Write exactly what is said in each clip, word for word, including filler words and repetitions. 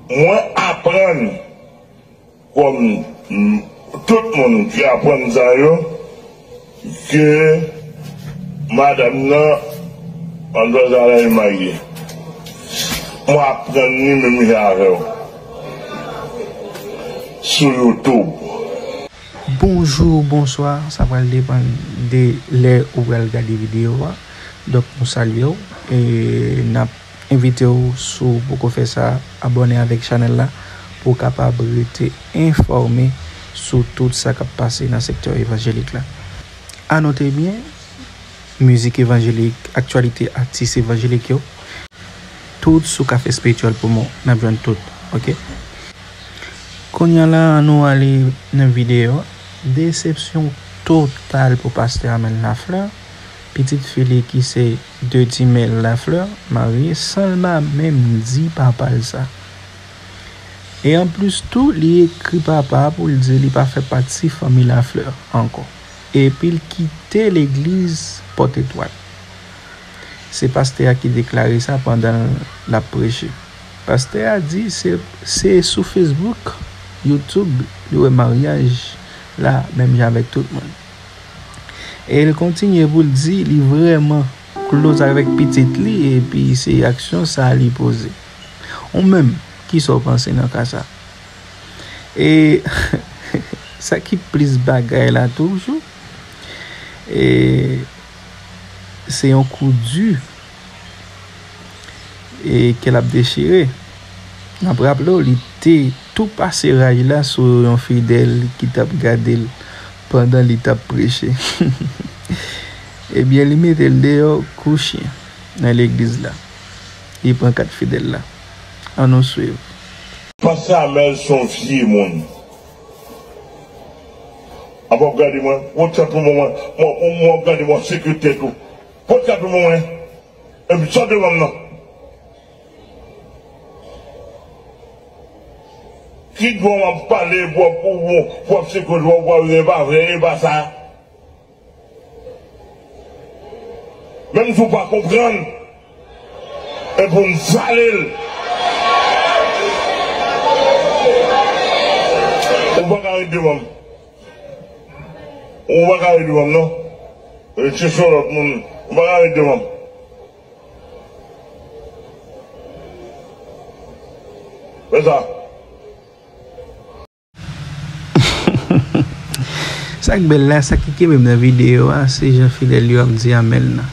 Mwen aprann, kòm, mm, tout moun ki aprann sa yo, ke madanm nan, Mademoiselle Alain marye. Mwen aprann li menm jan avè w sou YouTube. Bonjou, bonswa, sa pral depann de lè ou pral gade videyo a. Donk, nou salye w e n ap envite w, si w poko fè sa, abòne avèk chanèl la pou w kapab rete enfòme sou tout sa k ap pase nan sektè evanjelik la. A note byen, mizik evanjelik, aktyalite atis evanjelik yo, tout sou Kafe Espirityèl Pwomo, n ap jwenn tout, oke? Kounye a la, ann nou ale nan videyo a. Desepsyon total pou pastè Amel Lafleur. Pitit fi li ki se Deudimel Lafleur marye san l pa menm di papa l sa. E anplis tou, li ekri papa a pou l di li pa fè pati fanmi Lafleur ankò. Epi l kite legliz Pòtetwal. Se pastè a ki deklare sa pandan l ap preche. Pastè a di se, se sou Facebook, YouTube, li wè maryaj la menm jan avèk tout moun. E l kontinye pou l di li vrèman close avèk pitit li, epi se aksyon sa a li poze. Ou menm, kisa w panse nan ka sa? E sa ki plis bagay la toujou, e se yon kou di e ke l ap dechire. N ap raple w, li te tou pase raj la sou yon fidèl ki t ap gade l pandan li t ap preche. Ebyen, li mete l deyò kou chen nan legliz la. Li pran kat fidèl la. Ann nou swiv. Pastè Amel se yon vye moun. Apa w gade mwen, w ap tchè pou mwen, w ap gade mwen, w ap sekre tèt ou. Pote kat pou mwen. Epi sot devan m nan. Ki dwa w ap pale pou w ap sekwe dwa w pou w ap e pa vre, e pa sa. Menm si w pa konprann, e pou m vale l. Ou pa ka ret devan m. Ou pa ka ret devan m non. Chèche yon lòt moun. Ou pa ka ret devan m. Fè sa. Sa k bèl la, sa ki kenbe m nan videyo a, se jan fidèl yo ap di amèn nan.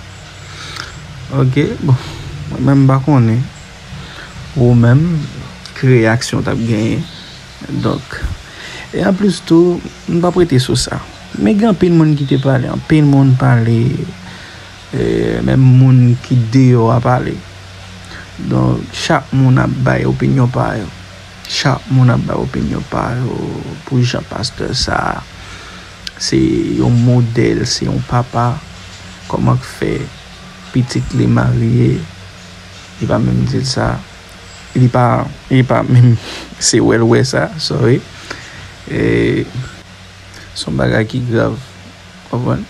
Oke, bon, mwen menm m pa konnen. Ou menm, ki reyaksyon w t ap genyen. Donk, e anplis tou, m p ap rete sou sa. Men gen anpil moun ki te pale, anpil moun pale, e, menm moun ki deyò a pale. Donk, chak moun ap bay opinyon pa yo. Chak moun ap bay opinyon pa yo pou jan pastè sa a, se yon modèl, se yon papa. Kòman k fè pitit li marye, li pa menm di l sa. Li pa, li pa menm se wè l wè sa, sorry. E, se yon bagay ki grav, w konprann?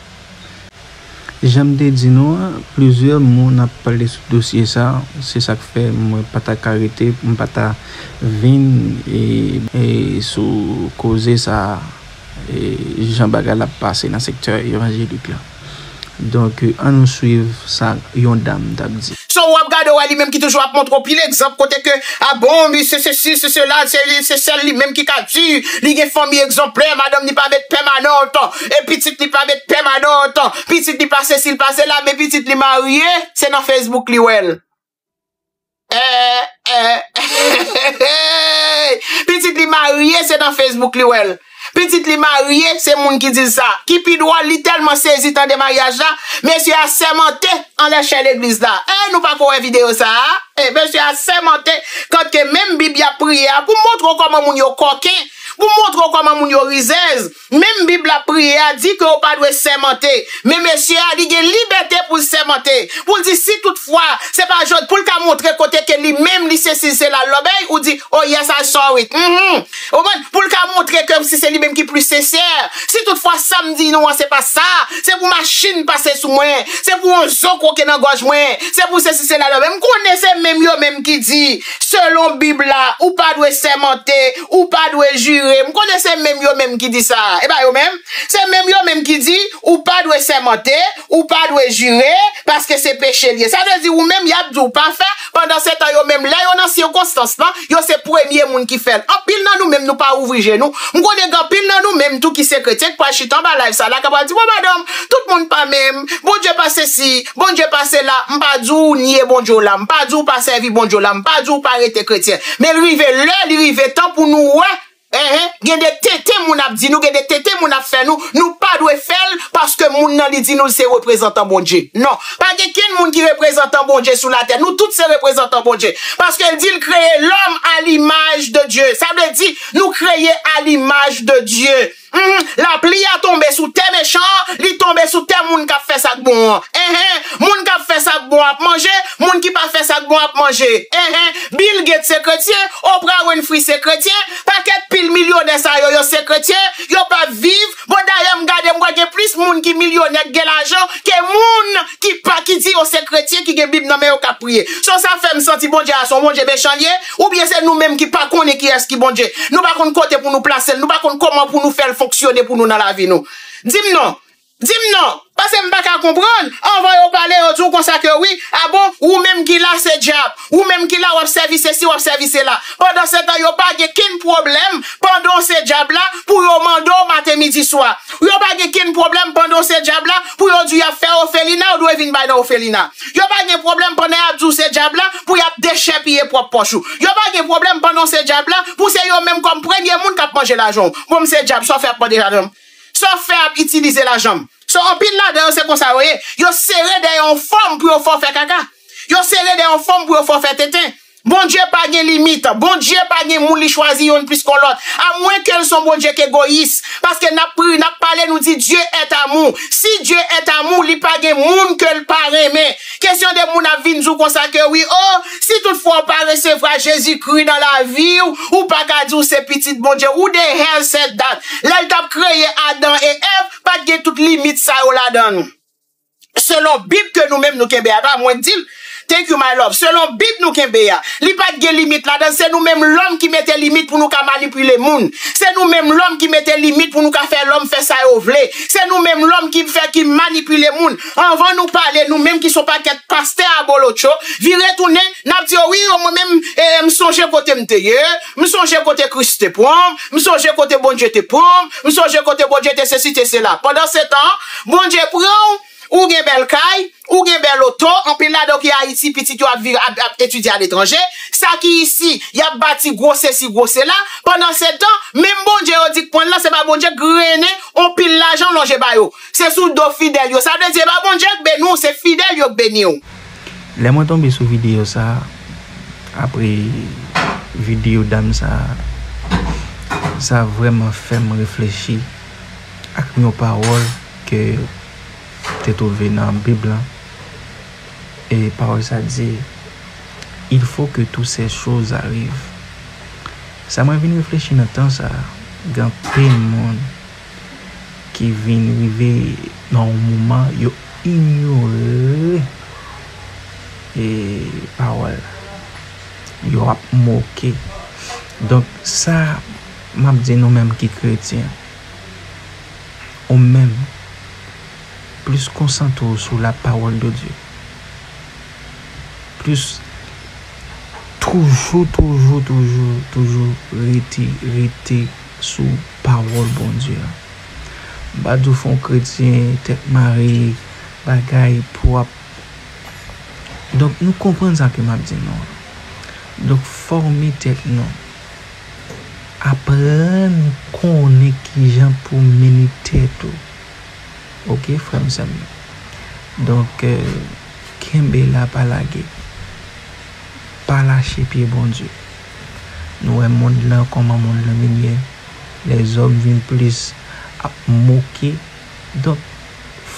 Jan m te di nou an, plizyè moun ap pale sou dosye sa, se sa k fè mwen pa ta ka rete, m pa ta vin e, e sou koze sa, e jan bagay la ap pase nan sektè evanjelik la. Donk, ann nou swiv sa yon dam t ap di. So w ap gade w wè li menm ki toujou ap montre w pil egzanp kote ke, a bon, misye sesi, se sela, se, se sèl li menm ki ka di, li gen fanmi egzanplè, madanm li pa met pèmanant, e pitit li pa met pèmanant, pitit li pa sesi, li pa sela, men pitit li marye, se nan Facebook li wè l. Eh, eh, pitit li marye, se nan Facebook li wè l. Pitit li marye, se moun ki di l sa. Ki pi dwòl, li tèlman sezi tande maryaj la, mesye a sèmante anlè chè legliz la. Eh, nou pako wè videyo sa a? Eh, mesye a sèmante, kòtke menm Bib y ap priye a, pou m montre w kòman moun yo kòken, pou montre w kòman moun yo rizèz. Menm Bib la priye a di ke w pa dwe sèmante. Men mesye a, li gen libète pou l sèmante. Pou l di si toutfwa, se pa jodi, pou l ka montre kote ke li menm, li sesi, se la, l lòbèy, ou di, "Oh yes, I saw it." Mhm. Ou konprann? Pou l ka montre ke si se li menm ki plis sensè. Si toutfwa sa m di nou an, se pa sa, se pou machin pase sou mwen, se pou yon zo kwoke nan gòj mwen, se pou sesi, se la, l lòbèy. M konnen se menm yo menm ki di, selon Bib la, ou pa dwe sèmante, ou pa dwe jire. M konnen se menm yo menm ki di sa. E pa yo menm? Se menm yo menm ki di, ou pa dwe sèmante, ou pa dwe jire, paske se peche l ye. Sa vle di ou menm, y ap di w pa fè, pandan se tan yo menm, lè yo nan sikonstans lan, yo se premye moun ki fè l. Anpil nan nou menm, nou pa ouvri je nou. M konnen gen anpil nan nou menm tou ki se kretyen, ki pral chita anba live sa la, k ap di, "Bon, madanm, tout moun pa menm, Bondye pa sesi, Bondye pa sela." M pa di w nye Bondye w la, m pa di w pa sèvi Bondye w la, m pa di w pa rete kretyen. Men l rive lè, li rive tan pou nou wè, enhen, gen de tenten moun ap di nou, gen de tenten moun ap fè nou, nou pa dwe fè l paske moun nan li di nou l se reprezantan Bondye. Non, pa gen kenn moun ki reprezantan Bondye sou latè. Nou tout se reprezantan Bondye. Paske l di l kreye lòm a limaj de Dye. Sa vle di, nou kreye a limaj de Dye. Mhm. Lapli a tonbe sou tè mechan, li tonbe sou tè moun k ap fè sa k bon an. Enhen, moun k ap fè sa k bon ap manje, moun ki pa fè sa k bon ap manje. Enhen, Bill Gates se kretyen, Oprah Winfrey se kretyen, pakèt pil milyonè sa yo, yo se kretyen, yo p ap viv. Bon, dayè, m gade, m wè gen plis moun ki milyonè, ki gen lajan, ke moun ki pa, ki di yo se kretyen, ki gen Bib nan men yo, k ap priye. So, sa fè m santi Bondye a se yon Bondye mechan l ye, oubyen se nou menm ki pa konnen kiyès ki Bondye. Nou pa konn kote pou nou plase l, nou pa konn kòman pou nou fè l fonksyone pou nou nan lavi nou. Di m non. Di m non. Paske m pa ka konprann. Anvan yo pale, yo di w konsa ke wi, a bon, ou menm ki la, se dyab. Ou menm ki la, w ap sèvi sesi, w ap sèvi sela. Pandan se tan, yo pa gen kenn pwoblèm pandan w se dyab la pou yo mande w maten, midi, swa. Yo pa gen kenn pwoblèm pandan w se dyab la pou yo di y ap fè ofelina, ou dwe vin bay nan ofelina. Yo pa gen pwoblèm pandan y ap di w se dyab la pou y ap dechèpiye pwòp pòch ou. Yo pa gen pwoblèm pandan w se dyab la pou se yo menm kòm premye moun k ap manje lajan w. Bon, m se dyab, sa w fè ap manje lajan m? Sa w fè ap itilize lajan m? So, anpil ladan yo, se konsa yo ye. Yo sere dèyè yon fòm pou yo fè w fè kaka. Yo sere dèyè yon fòm pou yo fè w fè tenten. Bondye pa gen limit. Bondye pa gen moun li chwazi youn plis ke lòt. Amwenke l se yon Bondye k egoyis. Paske n ap pri, n ap pale, nou di, Dieu est amour. Si Dieu est amour, li pa gen moun ke l pa renmen. Kesyon de moun ap vin di w konsa ke wi, oh, si toutfwa w pa resevwa Jezikri nan lavi w, ou pa ka di w se pitit Bondye. Who the hell said that? Lè l t ap kreye Adan e Èv, pa t gen tout limit sa yo ladan l. Selon Bib ke nou menm nou kenbe a, e pa mwen k di l. Thank you, my love. Selon Bib nou kenbe a, li pa t gen limit ladan l. Se nou menm lòm ki mete limit pou nou ka manipile moun. Se nou menm lòm ki mete limit pou nou ka fè lòm fè sa yo vle. Se nou menm lòm ki fè, ki manipile moun. Anvan nou pale, nou menm ki se yon pakèt pastè abolotcho, vire tounen, n ap di yo, wi, yo, mwen menm, e, m sonje kote m te ye, m sonje kote Kris te pran m, m sonje kote Bondye te pran m, m sonje kote Bondye te sesi, te sela. Pandan se tan, Bondye pran w, ou gen bèl kay, ou gen bèl oto, anpil ladan w ki Ayiti, pitit yo ap viv, ap, ap etidye aletranje, sa ki isi, y ap bati gwo sesi, gwo sela. Pandan se tan, menm Bondye yo di k pran l lan, se pa Bondye k grennen on pil lajan lonje ba yo. Se sou do fidèl yo. Sa vle di, e pa Bondye k beni w, se fidèl yo k beni w. Lè mwen tonbe sou videyo sa, apre videyo dam sa, sa vrèman fè m reflechi ak yon pawòl ke te twouve nan Bib lan. E pawòl sa di, "Il faut que toutes ces choses arrivent." Sa mwen vin reflechi nan tan sa, gen anpil moun ki vin rive nan yon moman yo inyore, e, pawòl la. Yo ap moke. Donk, sa m ap di nou menm ki kretyen, ou menm, plis konsantre w sou la parole de Dieu. Plis toujou, toujou, toujou, toujou rete, rete sou pawòl Bondye a. M pa di w fè yon kretyen, tèt mare, bagay pwòp. Donk, nou konprann sa ke m ap di nou an. Donk, fòme tèt nou. Aprann konnen kijan pou mennen tèt ou. Oke, frè m, sè m yo. Donk, euh, kenbe la, pa lage. Pa lache pye Bondye. Nou wè mond lan, kòman mond lan vin ye. Lèzòm vin plis ap moke. Donk,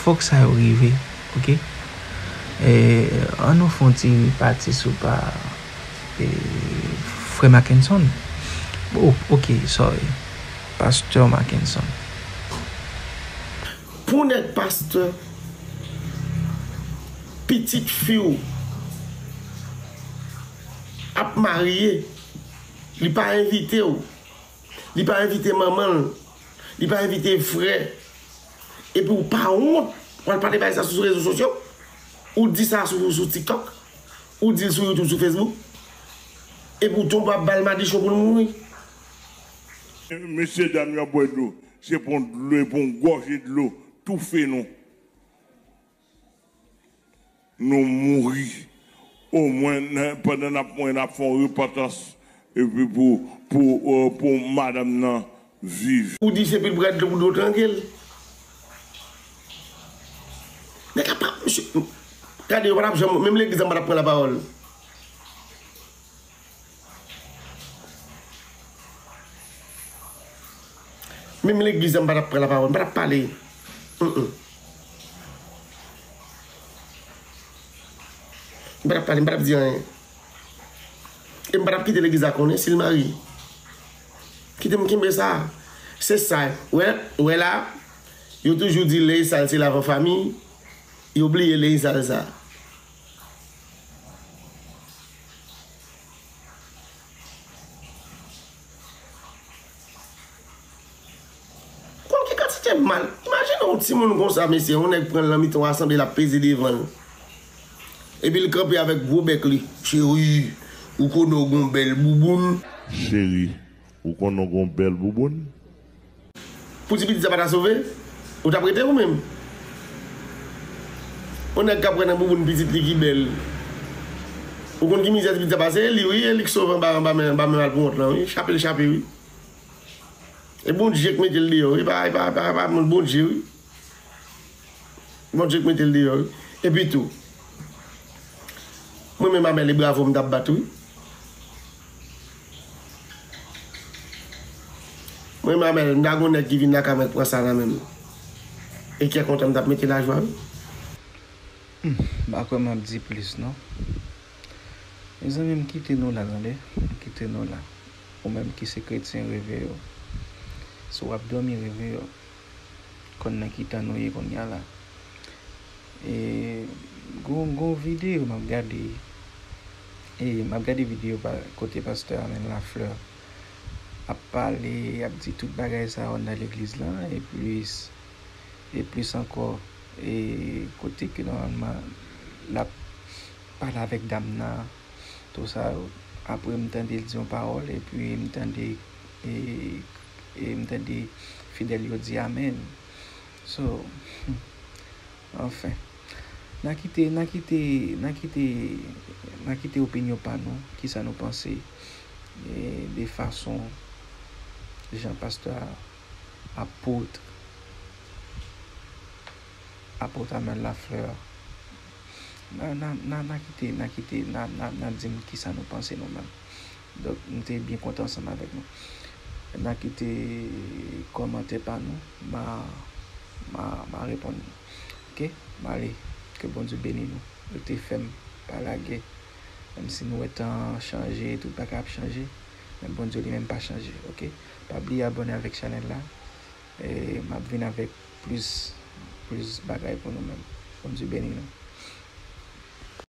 fòk sa yo rive, oke? E, ann nou fè yon ti pati sou pa, e, frè Mackenson. Oh, oke, sorry. Pastè Mackenson. Pou nèg pastè, pitit fi w ap marye, li pa envite w, li pa envite manman l, li pa envite frè, epi w pa wont, w al pale bagay sa sou rezo sosyo, ou di sa sou, sou TikTok, ou di l sou YouTube, sou Facebook, epi w tonbe ap ba l madichon pou l mouri. Mesye dam yo ap bwè dlo, se pou yon dlo, pou yon gòje dlo, toufe nou. Nou mouri. Omwen, pandan n ap mouri, n ap fè yon repantans. Epi pou, pou, euh, pou madanm nan viv. Ou di se pil brad pou dlo tranke l. Nèg la pa, misye, gade, yo pa t ap janm, menm legliz la pa t ap pran lapawòl. Menm legliz la, m pa t ap pran lapawòl, m pa t ap pale. Mm, mm. M pa t ap pale, m pa t ap di anyen. E m pa t ap kite legliz la konnen si l marye. Kite m kenbe sa. Se sa. Wè, wè la, yo toujou di linj sal se lavan fanmi. Yo bliye linj sal sa. Konn ki kantite mal. Imajine yon timoun konsa, mesye, yon nèg pran l nan mitan yon asanble, l ap peze devan l. Epi l kanpe avèk gwo bèk li. Cheri, ou konnen w gon bèl bouboun. Cheri, ou konnen w gon bèl bouboun. Pou ti pitit sa pa ta sove, ou t ap rete ou menm? Yon nèg k ap wè nan bouboun pitit li ki bèl. Ou konn ki mizè ti pitit sa pase? E li wi, e li k sove anba, anba men, anba men malpouwont lan wi. Chape l chape wi. E Bondye k mete l deyò wi, e pa, e pa, e pa, e pa moun Bondye wi. Bondye k mete l deyò wi. Epi tou, mwen menm Amèl e bravo m t ap bat wi. Mwen menm Amèl, m ta gon nèg ki vin lakay mwen k pran sa nan men m. E kè kontan m t ap mete lajwa wi. Hmm, m pa kwè m ap di plis non. Mezanmi, m kite nou la, tande. M kite nou la. Ou menm ki se kretyen, reveye w. Si w ap dòmi, reveye w. Konn nan ki tan nou ye kounye a la. E, gon, gon videyo m ap gade. E, m ap gade videyo pa, kote pastè Amèl Lafleur ap pale, ap di tout bagay sa yo anndan legliz lan, e plis, e plis ankò, e kote ke nòmalman l ap pale avèk dam nan, tout sa yo. Apre m tande l di yon pawòl, epi m tande, e, e m tande fidèl yo di amèn. So, anfen, n a kite, n a kite, n a kite, n a kite opinyon pa nou, kisa nou panse, e, de fason jan pastè a ap pote, ap pote Amèl Lafleur. N a, n a, n a, n a kite, n a kite, n a, n a, n a di m kisa nou panse nou menm. Donk, m te byen kontan ansanm avèk nou. N a kite kòmantè pa nou, m a, m a, m a reponn nou. Oke? M ale. Ke Bondye beni nou. Rete fèm, pa lage. Menm si nou wè tan an chanje, tout bagay ap chanje, men Bondye li menm pa chanje, oke? Pa bliye abòne avèk chanèl la. E m ap vin avèk plis, plis bagay pou nou menm. Bondye beni nou.